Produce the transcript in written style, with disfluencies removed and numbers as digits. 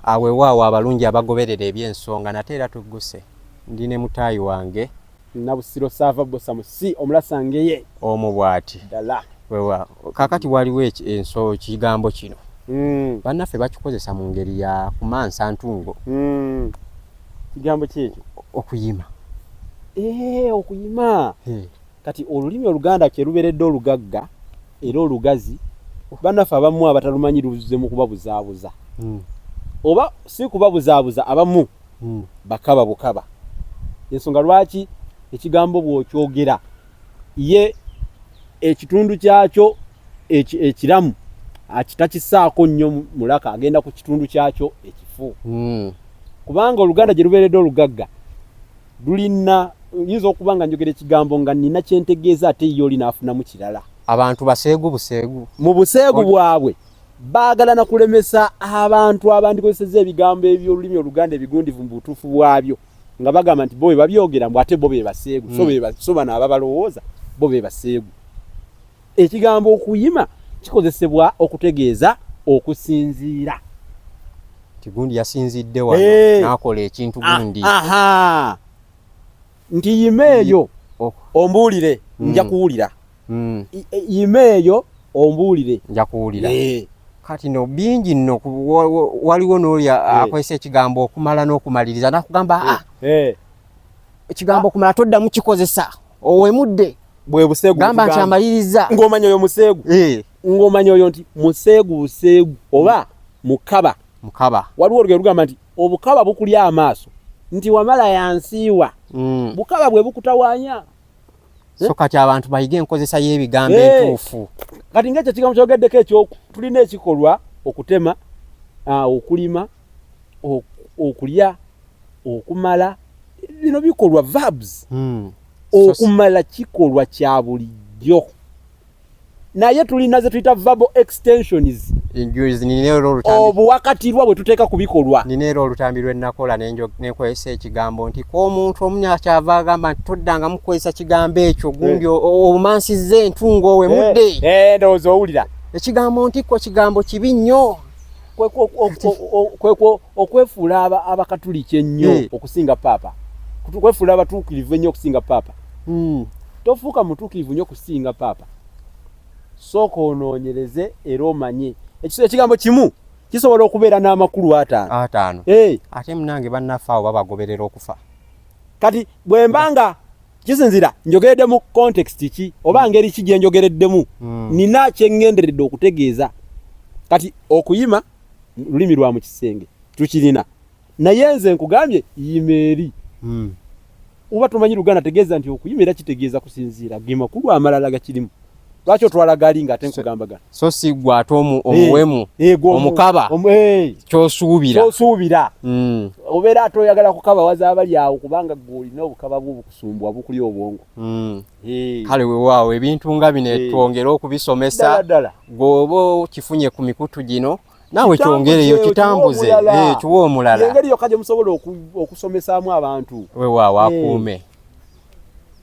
Awewaawo abalungi abagoberera ebyensonga, nate era tugguse. Ndi ne mutaayi wange. Nabusiro Saava Bosamu si omulasa ngeye. Omu bw'ati. Ddala. Weewaawo. Kaakati waliwo ekigambo kino. Bannaffe bakikozesa mu ngeri ya kumansa ntungo. Kigambo ki ekyo? Okuyima. Okuyima. Kati olulimi Oluganda kye lubeeredde olugagga era olugazi, bannaffe abamu abatalumanyi luzze mu kubabuzaabuza. Oba si kubabuzaabuza, abamu bakaba bukaba. Ensonga lwaki ekigambo bw'okyogera ye ekitundu kyakyo ekiramu akitakisaako nnyo mulaka, agenda ku kitundu kyakyo ekifu. Kubanga Oluganda gye lubeeredde olugagga lulina, nyinza okuba nga njogera ekigambo nga nina kyentegeeza, ate ye oli n'afunamu kirala. Abantu baseegu buseegu. Mu buseegu bwabwe baagala na kulemesa abantu abandikozesezza ebigambo eby'olulimi Oluganda ebigundivu mu butuufu bwabyo, nga bagamba nti bo bwe babyogera mbu ate bo be baseegu. So bano ababalowooza bo be baseegu. Ekigambo okuyima kikozesebwa okutegeeza okusinziira. Nti gundi yasinzidde wano n'akola ekintu gundi. Nti yima eyo ombuulire, nja kuwulira. Yima eyo ombuulire, nja kuwulira. Kati no bingi nno, waliwo n'oli akozesa ekigambo okumala n'okumaliriza n'akugamba ekigambo okumala toddamu kikozesa, owemudde. Bwe buseegu. Gamba nti amaliriza. Ng'omanya oyo museegu. Ng'omanya oyo nti museegu buseegu oba mukaba. Mukaba. Waliwo olugero lugamba nti obukaba bukulya amaaso, nti wamala yansiiwa. Bukaba bwe bukutawaanya. So kati abantu bayige enkozesa y'ebigambo entuufu. Kati ng'ekyo ekigambo kyogeddeko ekyo, tulina ekikolwa okutema, okulima, okulya, okumala, bino bikolwa, verbs. Okumala kikolwa kya bulijjo, naye tulina ze tuyita verbal extensions, obuwakatirwa bwe tuteeka ku bikolwa. Nina era olutambi lwe nakola nenkozesa ekigambo nti k'omuntu omu akyava agamba nti toddangamu kukozesa kigambo ekyo gundi, obumansizza entungo owemudde. Ndowooza owulira. Ekigambo ntikko kigambo kibi nnyo. Kwekwo okwefuula abakatuliki ennyo okusinga paapa, kwefuula abatuukirivu ennyo okusinga paapa. Tofuuka mutuukirivu nnyo okusinga paapa. Sooka onoonyereze era omanye. Ekigambo kimu kisobola okubeera n'amakulu 50. 50. Ate munange bannaffe awo babagoberera okufa. Kati bwe mba nga kisinzira njogeredde mu context ki oba ngeri ki gye njogereddemu, nina kye ŋŋenderedde okutegeeza. Kati okuyima lulimi lwa mu kisenge tukirina, naye nze nkugambye yima eri. Oba tomanyi Luganda, tegeeza nti okuyima era kitegeeza kusinziira, ge makulu amalala gakirimu. Lwaki otwala gali ng'ate nkugamba gano? So si gwe ate omuwemu, omukaba kyosuubira. Kyosuubira. Obeera ate oyagala kukabawaza abali awo, kubanga gwe olina obukaba bwo bukusumbwa, bukulya obwongo. Kale wewaawo, ebintu nga bino twongere okubisomesa. Gweoba okifunye ku mikutu gino, naawe kyongereyo, kitambuze, kiwe omulala. Engeri yokka gye musobola okusomesaamu abantu. Wewaawo, akuume.